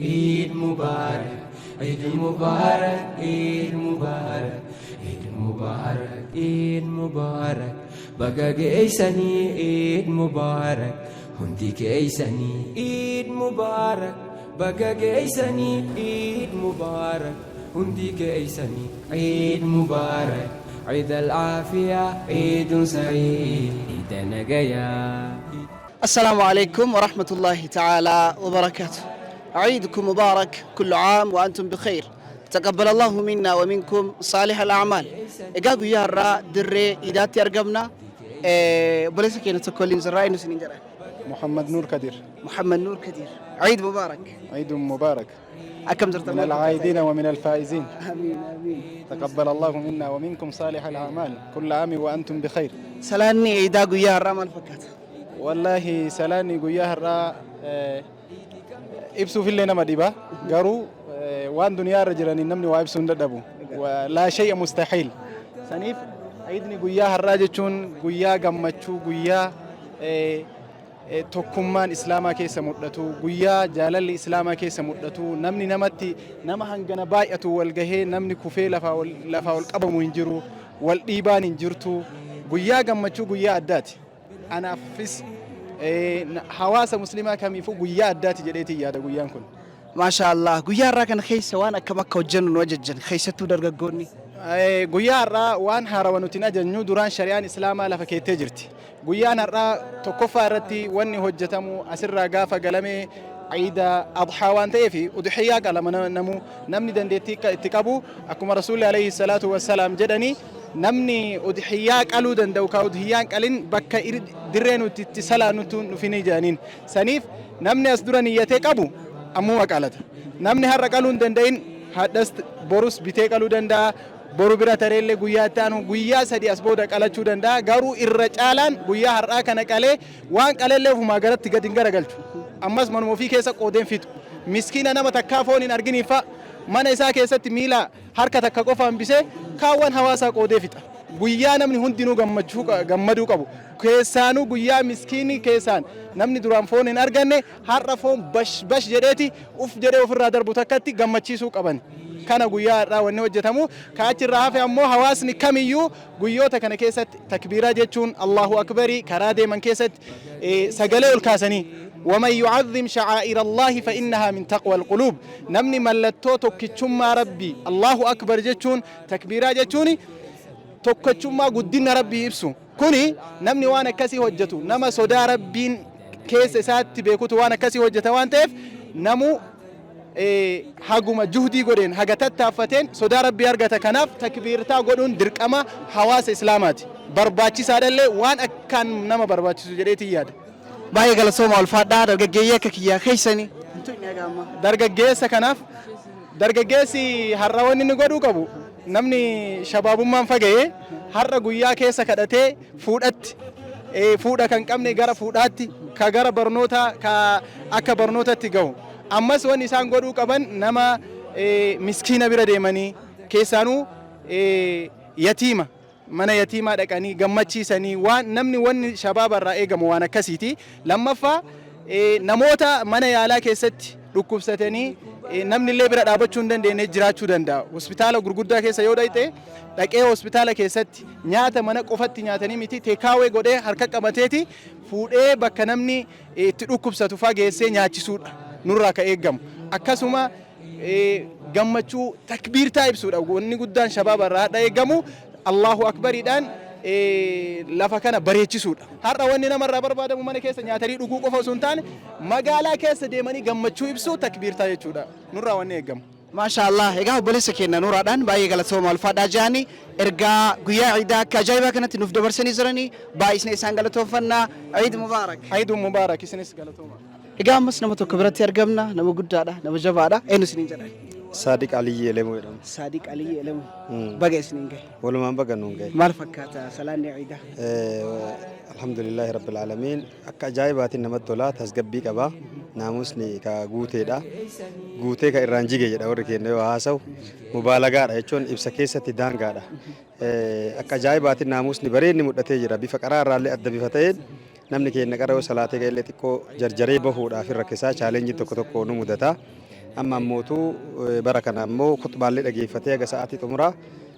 Eid Mubarak, Eid Mubarak, Eid Mubarak, Eid Mubarak, Eid Mubarak. Baga geessanii Eid Mubarak, hundi geessanii Eid Mubarak. Baga geessanii Eid Mubarak, hundi geessanii Eid Mubarak. Eid al-Afiya, Eid Saeed, Eid Nagaya. السلام عليكم ورحمة الله تعالى وبركاته. عيدكم مبارك، كل عام وأنتم بخير، تقبل الله منا ومنكم صالح الأعمال. Egaa guyyaa har'aa dirree iidaatti argamna. Obboleessa keenya tokko waliin jirraa, inni isiniin jedha. محمد نور كدير. محمد نور كدير، عيد مبارك. عيد مبارك. Akkam jirta? من العايدين ومن الفائزين. آمين آمين. تقبل الله منا ومنكم صالح الأعمال، كل عام وأنتم بخير. Salaanni iidaa guyyaa har'aa maal fakkaata? والله salaanni guyyaa har'aa ibsuufillee nama dhiba, garuu waan duniyaa irra jiraniin namni waa ibsuu hin dadhabu. لا شيء مستحيل. Saniif ciidni guyyaa har'aa jechuun guyyaa gammachuu, guyyaa tokkummaan islaamaa keessa mul'atu, guyyaa jaalalli islaamaa keessa mul'atu, namni namatti nama hangana baay'atu wal gahee namni kufee lafaa ol qabamu hin jiru, wal dhiibaan hin jirtu, guyyaa gammachuu, guyyaa addaati. Anaafis hawaasa muslimaa kamiifuu guyyaa addaati jedheetiin yaada guyyaan kun. Maasha Allah. Guyyaa har'aa kana keessa waan akkam akka hojjennu nu ajajjan, keessattuu dargaggoonni? Guyyaa har'aa waan haarawa nuti hin ajajnu, duraan shari'aan islaamaa lafa keettee jirti. Guyyaan har'aa tokkoffaa irratti wanni hojjetamu asirraa gaafa galamee ciida adhaa waan ta'eef udhiyyaa qalama. Namu namni dandeettii itti qabu, akkuma rasuulli عليه الصلاة والسلام jedhanii, namni udhiyyaa qaluu danda'u ka udhiyyaan qalin bakka dirree nuti itti salaannutu nufinii jedhaniin. Saniif namni as dura niyyatee qabu ammuma qalata. Namni har'a qaluu hin danda'in hadhas borus bitee qaluu danda'a. Boru bira tareellee guyyaa itti aanu guyyaa 3 as booda qalachuu danda'a. Garuu irra caalaan guyyaa har'aa kana qalee waan qalellee ofumaa garatti gadi hin garagalchu. Ammas manuma ofii keessa qoodeen fixu. Miskiina nama takkaa foon hin arginiifa mana isaa keessatti miila harka takka qofa hambisee kaawwan hawaasaa qoodee fixa. Guyyaa namni hundinuu gammachuu gammaduu qabu. Keessaanuu guyyaa miskiinni keessaan namni duraan foon hin arganne har'a foon bash bash jedheeti uf jedhee ofirraa darbu takkatti gammachiisuu qaban. Kana guyyaa har'aa wanni hojjetamu. Kaachirraa hafe ammoo hawaasni kamiyyuu guyyoota kana keessatti takbiiraa jechuun الله أكبر karaa deeman keessatti sagalee ol kaasanii, ومن يعظم شعائر الله فإنها من تقوى القلوب. Namni mallattoo tokkichummaa rabbii الله أكبر jechuun, takbiiraa jechuun, tokkichummaa guddina rabbii ibsu kuni, namni waan akkasii hojjetu nama sodaa rabbiin keessa isaatti beekutu waan akkasii hojjeta waan ta'eef, namu haguma juhdii godheen, haga tattaaffateen sodaa rabbii argata. Kanaaf takbiirtaa godhuun dirqama hawaasa islaamaati, barbaachisaadhallee, waan akkaan nama barbaachisu jedheetiin yaada. Baay'ee galatooma, ulfaadhaa. Dargaggeeyyii akka kiyyaa keessanii. Dargaggeessa kanaaf, dargaggeessi har'a wanni inni godhuu qabu, namni shabaabummaan faga'ee har'a guyyaa keessa kadhatee fuudhatti, fuudha kan qabne gara fuudhaatti, ka gara barnoota, ka akka barnootatti gahu. Ammas wanni isaan godhuu qaban nama miskiina bira deemanii, keessaanuu yatiima, mana yatiimaa dhaqanii gammachiisanii, waan namni wanni shabaaba irraa eegamu waan akkasiiti. Lammaffaa, namoota mana yaalaa keessatti dhukkubsatanii namni illee bira dhaabachuu hin dandeenye jiraachuu danda'a. Hospitaala gurguddaa keessa yoo dhaqxe, dhaqee hospitaala keessatti nyaata mana qofatti nyaatanii miti, takeaway godhee harka qabateeti fuudhee bakka namni itti dhukkubsatu faa geessee nyaachisuudha nurraa ka eeggamu. Akkasuma gammachuu takbiirtaa ibsuudha. Wanni guddaan shabaaba irraa hadha eeggamu الله أكبر iidhaan lafa kana bareechisuudha. Har'a wanni namarraa barbaadamu mana keessa nyaatanii dhuguu qofa osoo hin taane, magaalaa keessa deemanii gammachuu ibsuu, takbiirtaa jechuudha. Nurraa wanni eeggamu. Maasha Allah. Egaa obboleessa keenya Nuuraadhaan baay'ee galatooma, ulfaadhaa jedhanii ergaa guyyaa ciidaa akka ajaa'ibaa kanatti nuuf dabarsanii jiranii, baay'isne isaan galatoonfannaa. عيد مبارك. عيد مبارك, isinis galatooma. Egaa ammas nama tokko biratti argamna. Nama guddaadha, nama jabaadha. Eenyu isiniin jedhan? Saadiq Aliyyi Elemuu jedhama. Saadiq Aliyyi Elemuu. Baga isiniin gahe. Walumaan baga nuun gahe. Maal fakkaata salaanni ciidaa? الحمد لله رب العالمين, akka ajaa'ibaatiin namatti tola, tasgabbii qaba. Naamusni ka guuteedha. Guutee ka irraan jige jedha warri keenya yoo haasa'u. Mubaalagaadha jechuun ibsa keessatti daangaadha. Akka ajaa'ibaatiin naamusni bareedni mul'atee jira. Bifa qaraa irraallee adda bifa ta'een, namni keenya qara yoo salaatee ga'ellee xiqqoo jarjaree bahuudhaaf rakkisaa, challenge tokko tokko nu mudata. Amma ammootu bara kana ammoo khuxbaallee dhageeffatee haga sa'aatii xumuraa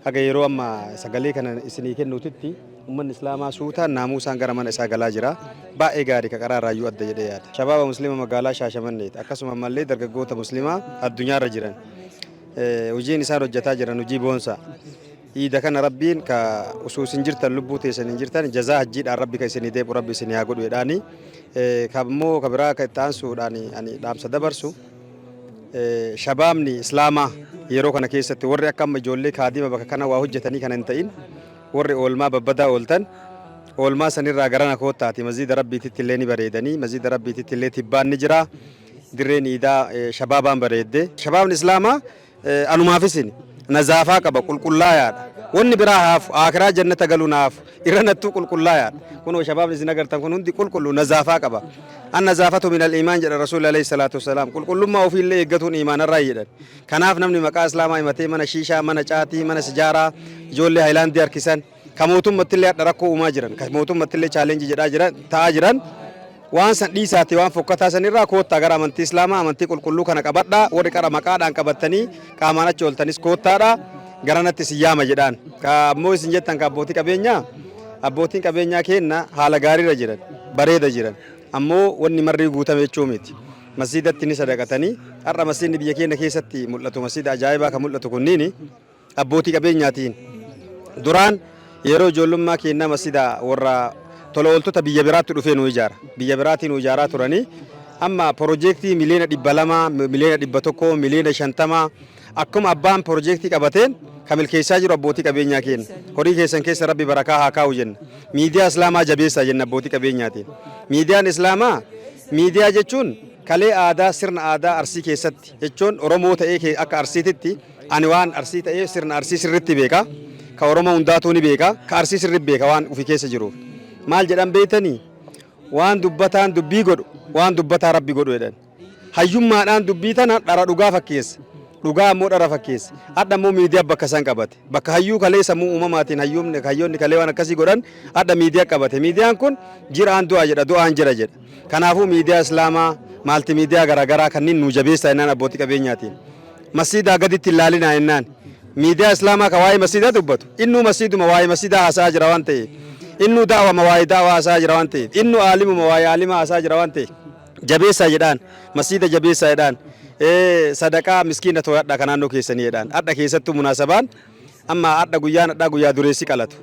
haga yeroo amma sagalee kana isinii kennuutitti ummanni Islaamaa suutaan naamuusaan gara mana isaa galaa jira. Baay'ee gaarii ka qaraa irraayyuu adda jedhee yaada. Shabaaba Muslima magaalaa Shaashamanneeti. Akkasuma ammallee dargaggoota Muslimaa addunyaarra jiran. Hojiin isaan hojjetaa jiran hojii boonsaa. Iida kana Rabbiin ka usuu isin jirtan lubbuu teessan hin jirtan jazaa hajjiidhaan Rabbi ka isinii deebi'u Rabbi isinii haa godhu jedhaani. Ka immoo ka biraa ka itti aansuudhaan ani dhaamsa dabarsu shabaabni Islaamaa yeroo kana keessatti warri akka amma ijoollee kaadima bakka kana waa hojjetanii kana hin ta'in warri oolmaa babbadaa ooltan oolmaa sanirraa garana koottaati masjiida Rabbiititti illee ni bareedanii masjiida Rabbiititti illee tibbaan ni jira dirreen iidaa shabaabaan bareedde shabaabni Islaamaa anumaaf isin nazaafaa qaba qulqullaayaadha wanni biraa haafu aakiraa jannata galuu naafu irra nattuu qulqullaayaadha kunoo shabaabni isin agartan kun hundi qulqullu nazaafaa qaba an nazaafatu min al-iimaan jedha rasuulli alayhi salaatu wassalaam qulqullummaa ofiillee eeggatuun iimaanarraa jedhan kanaaf namni maqaa islaamaa himatee mana shiishaa mana caatii mana sijaaraa ijoollee haayilaandii harkisan ka mootummattillee hadha rakkoo uumaa jiran ka mootummattillee challenge jedhaa jiran ta'aa jiran waan san dhiisaati waan fokkataa san irraa koottaa gara amantii islaamaa amantii qulqulluu kana qabadhaa warri qara maqaadhaan qabattanii qaamaan achi ooltanis koottaadha garanatti isin yaama jedhaan ka ammoo isin jettan ka abbootii qabeenyaa abbootiin qabeenyaa keenna haala gaariirra jiran bareeda jiran ammoo wanni marrii guutame jechuu miti masjiidatti ni sadaqatanii har'a masjiidni biyya keenya keessatti mul'atu masjiida ajaa'ibaa kan mul'atu kunniini abbootii qabeenyaatiin duraan yeroo ijoollummaa keenyaa masjiida warra tola ooltota biyya biraatti dhufee nu ijaara biyya biraatiin nu ijaaraa turanii amma piroojeektii 200,000,000 100,000,000 50,000,000 akkuma abbaan piroojeektii qabateen kan milkeessaa jiru abbootii qabeenyaa keenya horii keessan keessa rabbi barakaa haa kaa'u jenna miidiyaa islaamaa jabeessaa jenna abbootii qabeenyaatiin miidiyaan islaamaa miidiyaa jechuun kalee aadaa sirna aadaa arsii keessatti jechuun oromoo ta'ee akka arsiititti ani waan arsii ta'ee sirna arsii sirritti beeka ka oromoo hundaatuu ni beeka ka arsii sirritti beeka waan ufi keessa jiruuf maal jedhan beeytanii waan dubbataan dubbii godhu waan dubbataa rabbi godhu jedhan hayyummaadhaan dubbii tana dhara dhugaa fakkeessa dhugaa ammoo dhara fakkeessa adha ammoo miidiyaa bakka san qabate bakka hayyuu kalee sammuu uumamaatiin hayyuumni hayyoonni kalee waan akkasii godhan adha miidiyaa qabate miidiyaan kun jiraan du'a jedha du'aan jira jedha kanaafuu miidiyaa islaamaa maalti miidiyaa garaagaraa kanneen nu jabeessaa jennaan abbootii qabeenyaatiin masjiidaa gaditti ilaalinaa jennaan miidiyaa islaamaa ka waa'ee masjiidaa dubbatu innuu masjiiduma waa'ee masjiidaa haasa'aa jira waan ta'eef innuu daawama waa'ee daawaa haasa'aa jira waan ta'eef innuu aalimuma waa'ee aalimaa haasa'aa jira waan ta'eef jabeessaa jedhaan masjiida jabeessaa jedhaan sadaqaa miskiina too'adha kan naannoo keessanii jedhaan hadha keessattuu munaasabaan amma hadha guyyaan hadhaa guyyaa dureessi qalatu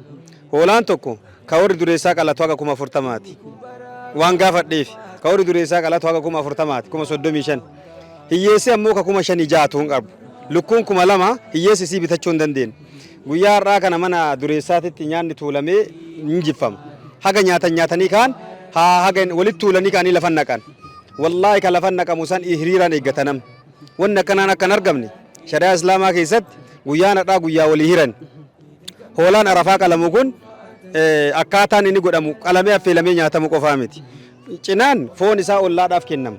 hoolaan tokko ka warri dureessaa qalatu haga 40,000ti waan gaafadheef ka warri dureessaa qalatu haga 40,000ti 35,000 hiyyeessi ammoo ka 5,000 6tu hin qabu lukkuun 2,000 hiyyeessi isii bitachuu hin dandeenye guyyaa har'aa kana mana dureessaatitti nyaanni tuulamee hin jiffama haga nyaatan nyaatanii kaan haa haga walitti tuulanii kaanii lafan naqan wallaahi ka lafan naqamu san hiriiraan eeggata namni wanni akkanaan akka hin argamne shari'aa islaamaa keessatti guyyaan har'aa guyyaa walii hiran hoolaan arafaa qalamu kun akkaataan inni godhamu qalamee affeelamee nyaatamu qofaa miti cinaan foon isaa ollaadhaaf kennama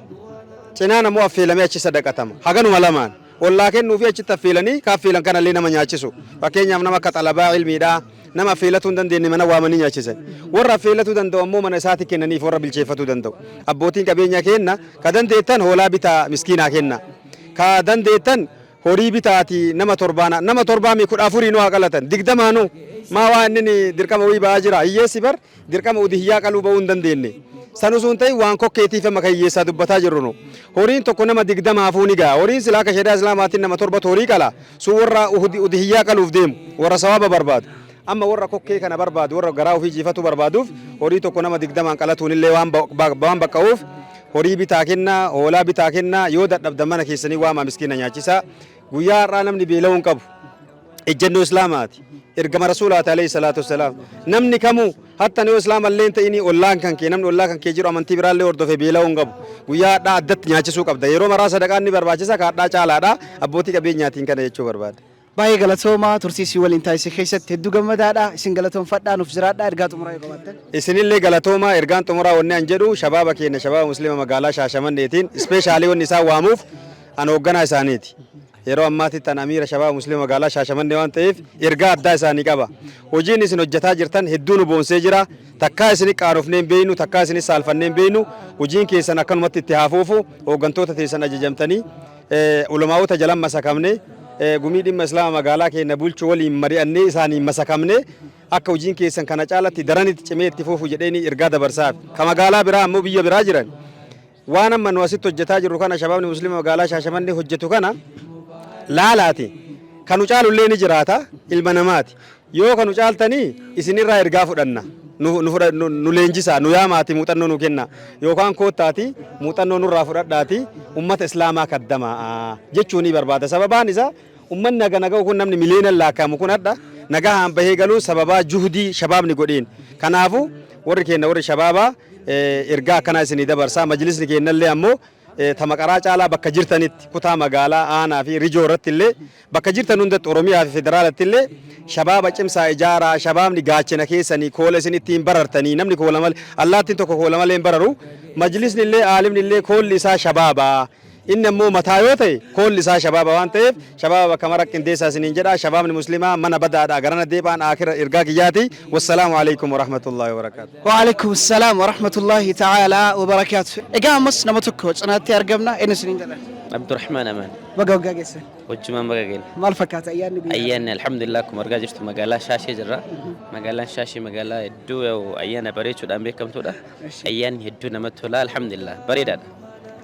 cinaan ammoo affeelamee achi sadaqatama haganuma lamaan ollaa kennuu fi achitti affeelanii ka affeelan kanallee nama nyaachisu fakkeenyaaf nama akka xalabaa ilmiidhaa nama affeelatuu hin dandeenye mana waamanii nyaachisan warra affeelatuu danda'u ammoo mana isaatti kennaniif warra bilcheeffatuu danda'u abbootiin qabeenya kenna ka dandeettan hoolaa bitaa miskiinaa kenna ka dandeettan horii bitaati nama torbaana nama torbaami 14nuu haa qalatan 20nuu maa waa inni dirqama wayii ba'aa jira hiyyeessi bar dirqama udihiyyaa qaluu ba'uu hin dandeenye san osoo hin ta'in waan kokkeetiif amma kan hiyyeessaa dubbataa jirru nu horiin tokko nama 20fuu ni ga'a horiin silaa akka shari'aa islaamaatiin nama torbatu horii qala sun warra udihiyyaa qaluuf deemu warra sawaaba barbaadu amma warra kokkee kana barbaadu warra garaa ofii jiifatu barbaaduuf horii tokko nama 20n qalatuun illee waan baqqa'uuf horii bitaa kennaa hoolaa bitaa kennaa yoo dadhabdan mana keessanii waamaa miskiina nyaachisaa guyyaa har'aa namni beela'uu hin qabu ejjennoo islaamaati ergama rasuulaati alayhi salaatu wassalaam namni kamuu hatta yoo islaama illee hin ta'inii ollaan kan kee namni ollaa kan kee jiru amantii biraallee hordofe beela'uu hin qabu guyyaa hadhaa addatti nyaachisuu qabda yeroo maraa sadaqaan ni barbaachisa ka hadhaa caalaadha abbootii qabeenyaatiin kana jechuu barbaada. Baay'ee galatoomaa tursiisii waliin taasise keessatti hedduu gammadaadha. Isin galatoomfadhaa nuuf jiraadhaa ergaa xumuraa yoo qabaattan. Isinillee galatoomaa ergaan xumuraa wanni an jedhu shabaaba keenya shabaaba muslima magaalaa Shaashamanneetiin specially wanni isaan waamuuf an hoogganaa isaaniiti. Yeroo ammaatitti an amiira shabaaba Musliima magaalaa Shaashamannee waan ta'eef ergaa addaa isaanii qaba. Hojiin isin hojjetaa jirtan hedduu nu boonsee jira. Takkaa isin qaanofnee hin beeknu, takkaa isin saalfannee hin beeknu. Hojiin keessan akkanumatti itti haa fufu. Hooggantoota teessan ajajamtanii ulamaa'ota jalan masakamne, gumii dhimma Islaama magaalaa keenya bulchu waliin mari'annee isaaniin masakamne, akka hojiin keessan kana caalatti daran itti cimee itti fufu jedheeni ergaa dabarsaaf. Ka magaalaa biraa ammoo biyya biraa jiran, waan amma nu asitti hojjetaa jirru kana, shabaabni Musliima magaalaa Shaashamannee hojjetu kana laalaati. Kanu caalullee ni jiraata, ilma namaati. Yoo kanu caaltanii isinirraa ergaa fudhanna. Nu leenjisaa, nu yaamaati, muuxannoo nu kenna, yookaan koottaati muuxannoo nurraa fudhadhaati ummata Islaamaa kaddamaa jechuu ni barbaada. Sababaan isaa ummanni haga naga'u kun, namni miliyoonaan lakkaa'amu kun hadha nagahaan bahee galuun sababaa juhdii shabaabni godheen. Kanaafuu warri keenya, warri shabaabaa, ergaa akkanaa isinii dabarsaa. Majlisni keenyallee ammoo tamaqaraa caalaa bakka jirtanitti, kutaa magaalaa, aanaa fi rijoo irratti illee, bakka jirtan hundatti, Oromiyaa fi federaalatti illee shabaaba cimsaa ijaaraa. Shabaabni gaachana keessanii, koola isin ittiin barartanii. Namni koola malee, allaattiin tokko koola malee hin bararu. Majlisni illee, aalimni illee koolli isaa shabaabaa. Inni ammoo mataa yoo ta'e, koolli isaa shabaaba waan ta'eef, shabaaba bakka mara qindeessaa isiniin jedha. Shabaabni Muslimaa mana badaadha garana deebaan akira ergaa kiyyaati. Wassalaamu alaikum warahmatullaahi wabarakaatu. وعليكم السلام ورحمة الله تعالى وبركاته. Egaa ammas nama tokko cinaatti argamna. Inni isiniin jedhan. Abdurrahmaan Amaan. Baga waggaa geessan. Wajjumaan baga geenne. Maal fakkaata ayyaanni guyyaa? Ayyaanni alhamdulillah, akkuma argaa jirtu magaalaa Shaashee jirra. Magaalaan Shaashee magaalaa hedduu ayyaana bareechuudhaan beekamtudha. Ayyaanni hedduu namatti tola, alhamdulillah, bareedaadha.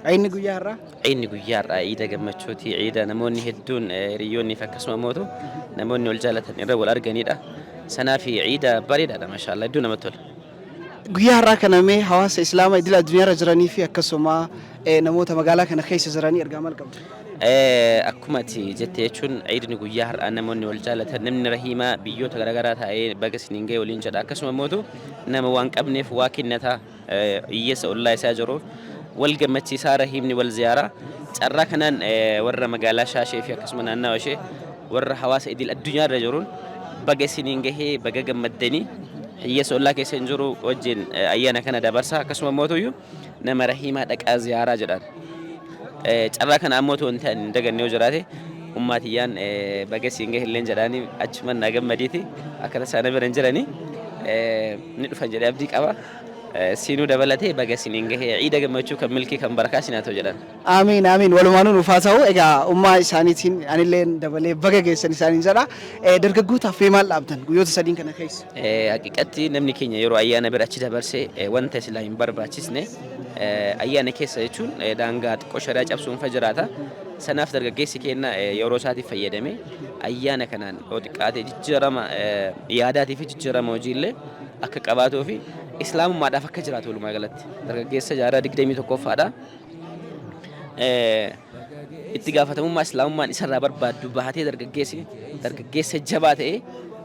Ayyaanni guyyaa har'aa? Ciidni guyyaa har'aa ciida gammachuuti. Ciida namoonni hedduun, hiriyoonni fi akkasuma mootu namoonni wal jaalatan irra wal arganidha. Sanaaf ciida bareedaadha, maashaallah, hedduu namatti tola. Guyyaa har'aa kana mee hawaasa Islaamaa idil addunyaarra jiranii fi akkasuma namoota magaalaa kana keessa jiranii ergaa maal qabdu? Akkuma ati jette jechuun, ciidni guyyaa har'aa namoonni wal jaalatan, namni rahiimaa biyyoota garaagaraa taa'ee baga isiniin ga'e waliin jedha. Akkasuma mootu nama waan qabneef waa kennataa, hiyyeessa ollaa isaa jiruuf wal gammachiisaa, rahiimni wal ziyaaraa. Carraa kanaan warra magaalaa Shaashee fi akkasuma naannawa ishee, warra hawaasa idil addunyaarra jiruun baga isiniin gahee, baga gammaddanii, hiyyeessa ollaa keessa hin jiru wajjin ayyaana kana dabarsaa, akkasuma mootuyyuu nama rahiimaa dhaqaa ziyaaraa jedhaan. Carraa kana ammoo ta'uu hin daganne yoo jiraate, ummaatiyyaan baga isiin gahe illeen jedhaanii achuman naa gammadiiti. Akka tasaa na bira hin jiranii, ni dhufan jedhee abdii qaba. Siinuu dabalatee baga isiniin gahe, ciida gammachuu kan milkii kan barakaa isin haa ta'u jedhan. Amiin, amiin, walumaanuu nuuf haa ta'u. Egaa ummaa isaaniitiin anillee dabalee baga geessan isaaniin jedha. Dargaggootaaf mee maal dhaabdan guyyoota sadiin kana keessa? Haqiqatti namni keenya yeroo ayyaana bira achi dabarse wanta silaa hin barbaachisne ayyaana keessa jechuun daangaa xiqqoo shari'aa cabsuun fa jiraata. Sanaaf dargaggeessi keenya yeroo isaatiif fayyadame ayyaana kanaan yoo xiqqaate jijjiirama yaadaatii fi jijjiirama hojiillee akka qabaatuu fi islaamummaadhaaf akka jiraatu, walumaa galatti dargaggeessa jaarraa 21ffaadha. Itti gaafatamummaa islaamummaan isarraa barbaaddu bahatee, dargaggeessi dargaggeessa jabaa ta'ee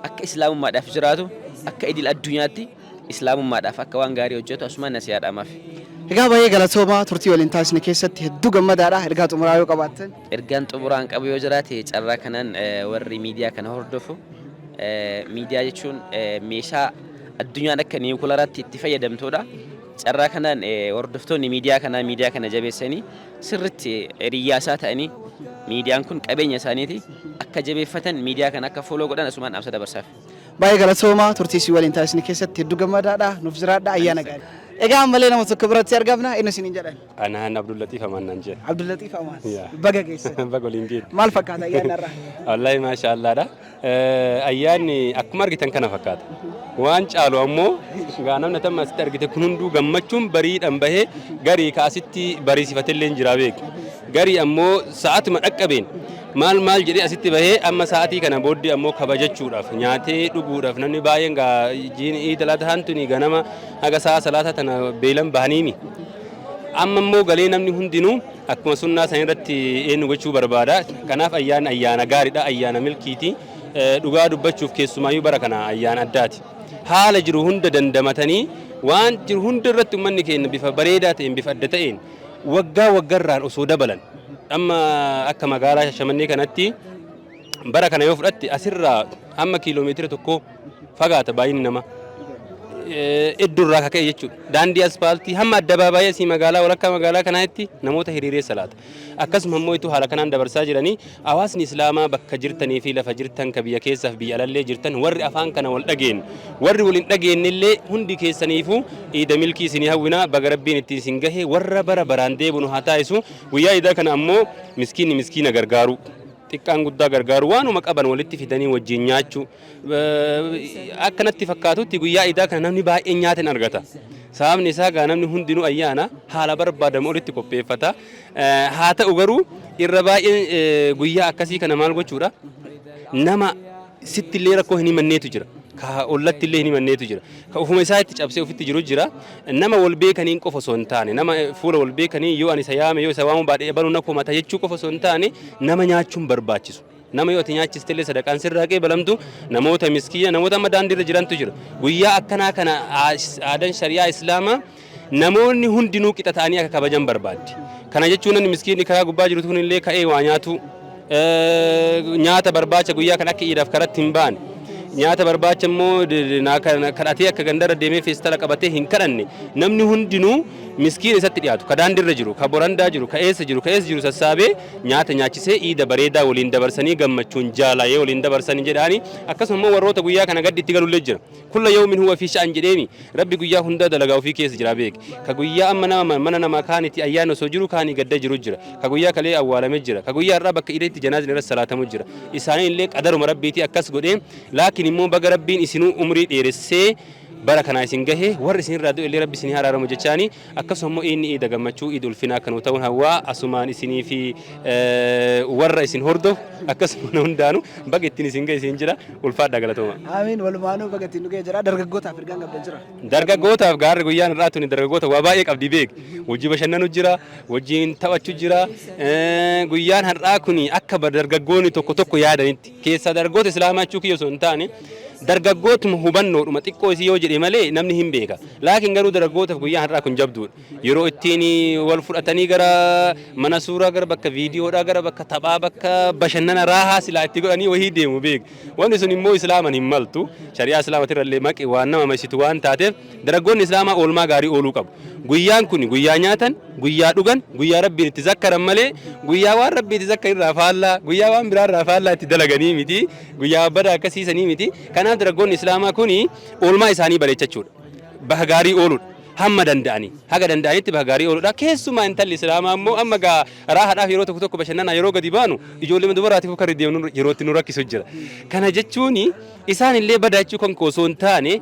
akka islaamummaadhaaf jiraatu, akka idil addunyaatti islaamummaadhaaf akka waan gaarii hojjetu asumaan nasiyaa dhaamaaf. Egaa baay'ee galatoomaa, turtii waliin taasisne keessatti hedduu gammadaadha. Ergaa xumuraa yoo qabaattan. Ergaan xumuraan qabu yoo jiraate, carraa kanaan warri miidiyaa kana hordofu, miidiyaa jechuun meeshaa addunyaan akka niwukularaatti itti fayyadamtudha. Carraa kanaan hordoftoonni miidiyaa kanaa miidiyaa kana jabeessanii, sirritti hiriyyaasaa ta'anii, miidiyaan kun qabeenya isaaniiti, akka jabeeffatan, miidiyaa kana akka follow godhan asumaan dhaamsa dabarsaaf. Baay'ee galatoomaa, turtii si waliin taasisne keessatti hedduu gammadaadha. Nuuf jiraadha, ayyaana gaarii. Egaa ammallee nama tokko biratti argamna. Inni isiniin jedhan. Anaan Abdullatiif Amaan naan jedha. Abdullatiif Amaan. Baga geessan. Baga waliin geesse. Maal fakkaata ayyaanni har'aa? Wallaahi maasha Allaadha. Ayyaanni akkuma argitan kana fakkaata. Waan caalu ammoo gaa namni tamma asitti argite kun hunduu gammachuun bariidhaan bahee, garii ka asitti bariisifateillee hin jira beeku. Garii ammoo sa'aatuma dhaqqabeen maal maal jedhee asitti bahee, amma sa'aatii kana booddee ammoo kabajachuudhaaf, nyaatee dhuguudhaaf, namni baay'een gaa jiin iida lataan tuni ganama haga sa'a salaataa tana beelan bahaniimi. Amma immoo galee namni hundinuu akkuma sunnaa san irratti eenyu gochuu barbaada. Kanaaf ayyaanni ayyaana gaariidha, ayyaana milkiiti. Dhugaa dubbachuuf keessumaayyuu bara kana ayyaana addaati. Haala jiru hunda dandamatanii, waan jiru hunda irratti uummanni keenya bifa bareedaa ta'een, bifa adda ta'een waggaa waggarraan osoo dabalan. Amma akka magaalaa Shashamannee kanatti bara kana yoo fudhatte, asirraa hamma kiiloomeetira 1 fagaata baay'inni namaa. Iddoo irraa kaka'e jechuudha. Daandii aspaaltii hamma addabaabaayii asii magaalaa walakkaa magaalaa kanaatti namoota hiriiree salaata. Akkasuma immoo ituu haala kanaan dabarsaa jiranii hawaasni Islaamaa bakka jirtanii fi lafa jirtan ka biyya keessaaf biyya alallee jirtan, warri afaan kana wal dhageenye, warri wal hin dhageenye illee, hundi keessaniifuu iida milkii isinii hawwinaa. Baga Rabbiin ittiin isin gahe, warra bara baraan deebinu haa taasisu. Guyyaa iidaa kana ammoo miskiinni miskiina gargaaru, xiqqaan guddaa gargaaru, waanuma qaban walitti fidanii wajjin nyaachuu. Akka natti fakkaatutti guyyaa iidaa kana namni baay'een nyaata hin argata. Sababni isaa gaa namni hundinuu ayyaana haala barbaadamu olitti qopheeffata. Haa ta'u garuu irra baay'een guyyaa akkasii kana maal gochuudha? Nama sitti illee rakkoo hin himanneetu jira. Ka ollatti illee hin himanneetu jira. Ka ofuma isaa itti cabsee ofitti jiru jira. Nama wal beekaniin qofa osoo hin taane, nama fuula wal beekanii yoo ani isa yaame, yoo isa waamuu baadhee ebaluu na komata jechuu qofa osoo hin taane, nama nyaachuun barbaachisu. Nama yoo ati nyaachiste illee sadaqaan sirraa qeebalamtu, namoota miskiina, namoota amma daandiirra jirantu jira. Guyyaa akkanaa kana aadaan shari'aa Islaamaa namoonni hundinuu qixa ta'anii akka kabajan barbaaddi. Kana jechuun namni miskiinni karaa gubbaa jiru kun illee ka'ee waa nyaatu, nyaata barbaacha guyyaa kan akka iidaaf karatti hin baane. Nyaata barbaacha immoo kadhatee akka gandarra deemee feestala qabatee hin kadhanne. Namni hundinuu miskiina isatti dhiyaatu, ka daandiirra jiru, ka borandaa jiru, ka eessa jiru, ka eessa jiru sassaabee nyaata nyaachisee iida bareedaa waliin dabarsanii gammachuun jaalayee waliin dabarsanii jedhaani. Akkasuma immoo warroota guyyaa kana gaddi itti galullee jira. كل يوم هو في شأن jedheemi. Rabbi guyyaa hundaa dalagaa ofii keessa jira beek. Ka guyyaa amma nama mana namaa kaaniti ayyaana osoo jiru kaanii gadda jiru jira. Ka guyyaa kalee awwaalame jira. Ka guyyaa har'aa bakka iideetti janaazni irra salaatamu jira. Isaaniin illee qadaruma Rabbiitii akkas godhee, laakiin immoo baga Rabbiin isinuu umrii dheeressee bara kanaa isin gahe, warri isinirraa du'e illee Rabbi isinii haraaramu jechaani. Akkasuma immoo inni iida gammachuu, iida ulfinaa akka nu ta'uun hawwaa. Asumaan isinii fi warra isin hordofu akkasuma hundaanuu baga ittiin isin gahe isin jira. Ulfaadhaa, galatooma. Amiin, walumaanuu baga ittiin nu ga'e jira. Dargaggootaaf ergaan qabdan jira? Dargaggootaaf gaarri guyyaan irraa tuni dargaggoota waa baay'ee qabdi beek. Wajji bashannanu jira, wajjin taphachuu jira. Guyyaan har'aa kuni akka dargaggoonni tokko tokko yaadanitti keessaa dargaggoota Islaamaa jechuu kiyya osoo hin taane, dargaggootuma hubannoodhuma xiqqoo isii yoo jedhe malee namni hin beeka. Laakiin garuu dargaggootaaf guyyaan har'aa kun jabduudha. Yeroo ittiin wal fudhatanii gara mana suuraa, gara bakka viidiyoodhaa, gara bakka taphaa, bakka bashannana raahaa silaa itti godhanii wahii deemu beek. Wanni sun immoo Islaaman hin maltu. Shari'aa Islaamatirra illee maqi waan nama masitu waan taateef, dargaggoonni Islaamaa oolmaa gaarii ooluu qabu. Guyyaan kun guyyaa nyaatan, guyyaa dhugan, guyyaa Rabbiin itti zakkaran malee guyyaa waan Rabbii itti zakkaran irraa faallaa, guyyaa waan biraa irraa faallaa itti dalaganii miti. Guyyaa badaa akkasiisanii miti. Kanaaf dargaggoonni Islaamaa kun oolmaa isaanii bareechachuudha. Baha gaarii ooluudha. Hamma danda'anii haga danda'anitti baha gaarii ooluudha. Keessumaa intalli Islaamaa immoo amma gaa raahaadhaaf yeroo tokko tokko bashannanaa yeroo gadi baanu ijoollee dubaraatiif kan deemnu yeroo itti nu rakkisu jira. Kana jechuun isaan illee badaachuu kan koo osoo hin taane,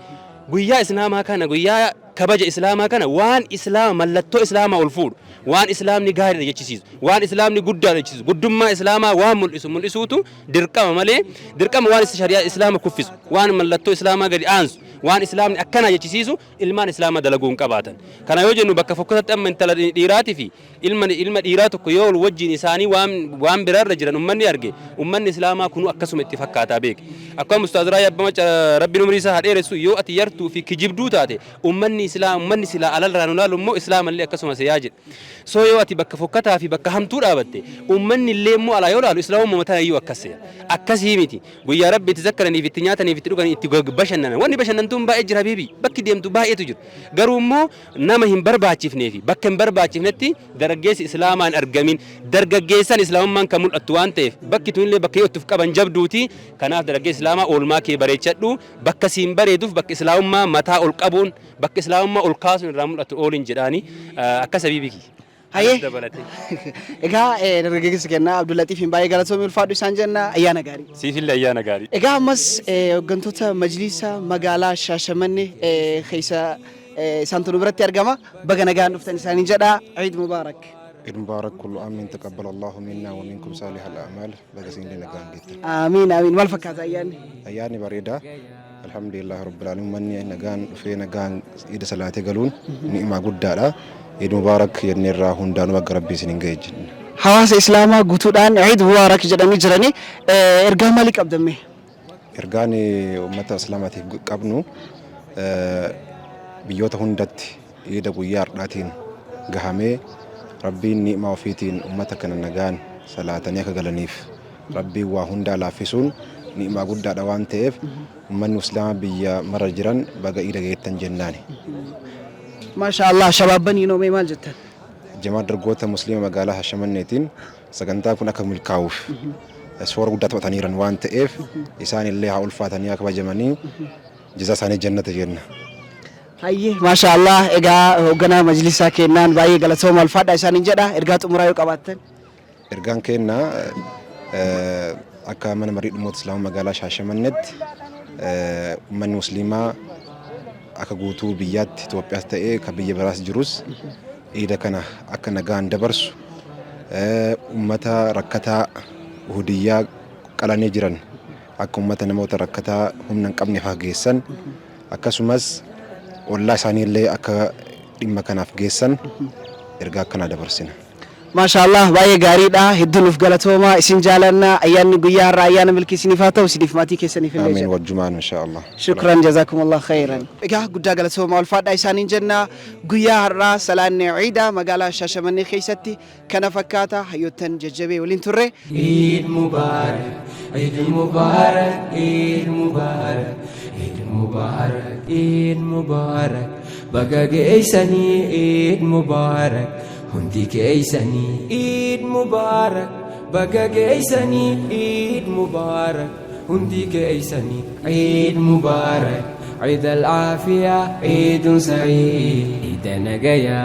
guyyaa Islaamaa kana, guyyaa kabaja Islaamaa kana, waan Islaama mallattoo Islaamaa ol fuudhu, waan Islaamni gaariidha jechisiisu, waan Islaamni guddaadha jechisiisu, guddummaa Islaamaa waan mul'isu mul'isuutu dirqama malee, dirqama waan shari'aa Islaama kuffisu, waan mallattoo Islaamaa gadi aansu, waan Islaamni akkanaa jechisiisu ilmaan Islaamaa dalaguu hin qabaatan. Kana yoo jennu bakka fokkatatti amma intala dhiiraatii fi ilma dhiiraa tokko yoo wal wajjin isaanii waan biraarra jiran ummanni arge, ummanni Islaamaa kunuu akkasuma itti fakkaataa beeke. Akkuma Ustaaz Raayyaa Abbaa Macca, Rabbiin umrii isaa haa dheeressu, yoo ati yartuu fi kijibduu taate ummanni Islaam, ummanni silaa alarraa nu laalu immoo Islaamallee akkasuma seeyaa jedhe. So yoo ati bakka fokkataa fi bakka hamtuu dhaabatte, ummanni illee immoo alaa yoo laalu Islaamummaa mataa iyyuu akkas seeya. Akkasii miti. Guyyaa Rabbi itti zakkaraniif, itti nyaataniif, itti dhuganii, itti bashannanan. Wanni bashannantuun baay'ee jira habiibi. Bakki deemtu baay'eetu jira. Garuu immoo nama hin barbaachifnee fi bakka hin barbaachifnetti dargaggeessi Islaamaa hin argamin. Dargaggeessan Islaamummaan kan mul'attu waan ta'eef bakki tunillee bakka yoo itti qaban jabduuti. Kanaaf dargaggeessi Islaamaa oolmaa kee bareechadhu. Bakka siin bareeduuf, bakka Islaamummaa mataa ol qabuun, bakka Islaamummaa ol kaasuun irraa mul'atu ooliin jedhaani akkas habiibi kiyya. Hayyee. Dabalatee. Egaa dargaggeessi kennaa Abdullatiifiin baay'ee galatoomii, ulfaadhu isaan jenna, ayyaana gaarii. Siifillee ayyaana gaarii. Egaa ammas hooggantoota majliisa magaalaa Shaashamannee keessa isaantu nu biratti argama. Baga nagaan dhuftan isaaniin jedha. Eid Mubaarak. عيد مبارك، كل عام تقبل الله منا ومنكم صالح الأعمال. Baga isin nagaan geettan. Amiin amiin. Maal fakkaata ayyaanni? Ayyaanni bareedaa. الحمد لله رب العالمين. Manni nagaan dhufee nagaan iida salaatee galuun ni'imaa guddaadha. Eid Mubaarak jennee irraa hundaanuu bakka Rabbi isin hin ga'e jenna. Hawaasa Islaamaa guutuudhaan Eid Mubaarak jedhanii jiranii, ergaa maalii qabdan mee? Ergaan uummata Islaamaatiif qabnu, biyyoota hundatti iida guyyaa har'aatiin gahamee Rabbiin ni'imaa ofiitiin uummata kana nagaan salaatanii akka galaniif Rabbiin waa hundaa laaffisuun ni'imaa guddaadha waan ta'eef, uummanni Islaamaa biyya mara jiran baga iida geettan jennaani. Maasha Allah, shabaabbanii noomee maal jettan? Jamaa dargaggoota Musliima magaalaa Shaashamanneetiin sagantaa kun akka milkaa'uuf soora guddaa taphataniiran waan ta'eef, isaan illee haa ulfaatanii, haa kabajamanii, jazaa isaanii jannata jenna. Hayyee, maasha Allah. Egaa hoogganaa majlisaa kennaan baay'ee galatooma, ulfaadha isaaniin jedha. Ergaa xumuraa yoo qabaattan. Ergaan kennaa akka mana marii dhimmoota Islaamaa magaalaa Shaashamannetti, uummanni Musliimaa akka guutuu biyyaatti Itoophiyaas ta'ee kan biyya biraas jirus iida kana akka nagaan dabarsu, uummata rakkataa hudiyyaa qalanii jiran akka uummata namoota rakkataa humna hin qabneef akka geessan, akkasumas ollaa isaanii illee akka dhimma kanaaf geessan ergaa akkanaa dabarsina. Maasha Allah, baay'ee gaariidha. Hedduu nuuf galatooma, isin jaalanna. Ayyaanni guyyaa har'aa ayyaana milkii isiniif haa ta'u, isiniif maatii keessaniif illee Amiin jedha. Wajjumaan insha Allah. Shukran, jazakumullah khairan. Egaa guddaa galatooma, ulfaadhaa isaaniin jenna. Guyyaa har'aa salaanni ciidaa magaalaa Shaashamannee keessatti kana fakkaata. Hayyoottan jajjabee waliin turre. Eid Mubarak, Eid Mubarak, Eid Mubarak, Eid Mubarak, Eid Mubarak. Baga geessanii Eid Mubarak, hundi keessanii Eid Mubarak. Baga geessanii Eid Mubarak, hundi keessanii Eid Mubarak. Eid al-Afiya, Eid Sa'id, Eid Nagaya.